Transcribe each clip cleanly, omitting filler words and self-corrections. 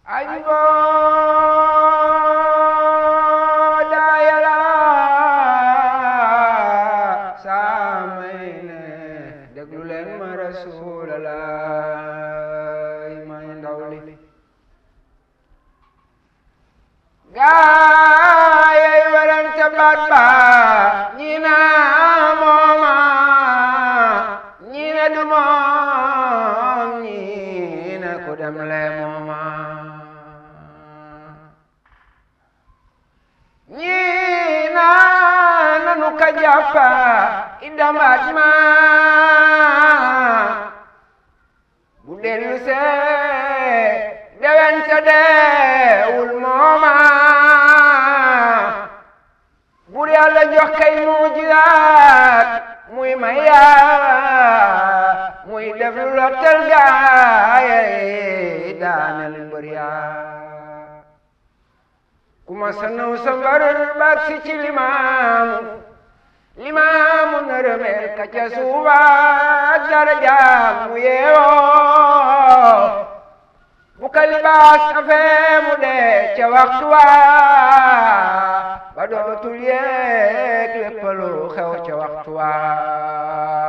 ajibo daayala samayne déglu leen ma rasulallah may ndaw li gaayay werante baat ba ñi naa mooma ñi ne du moom ñi ne ku dem le mooma ñi naa nanu ka jàppa idamaat ma bu dellu see dewente deewul mooma bur Yàlla jox kay mujizaat muy maya muy def lu lottal gaaya daanal mbër yaa kuma sanaw sa mbar baak si ci limaamu nërëmel ka ca suuba darajaam mu yeewoo bu ka libaas afee mu dee ca waxtu waa ba dootul yeeg lépp lu xew ca waxtu waa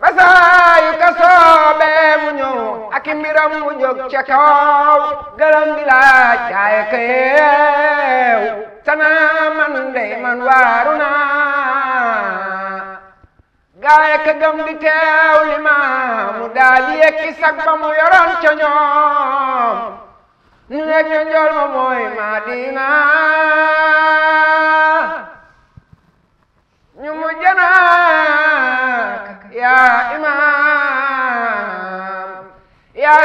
basaayu ka soobee mu ñëw ak mbiram mu jóg ca kaw gëlëm di laaj gaaya ka yeew sanaa man dey man waaru naa gaaya ka gëm di teew limaamu daal di yekki sag ba mu yoroon ca ñoom ñu nekk ñu njool ma mooy Madina ñu mu janaak yaa imaam yaa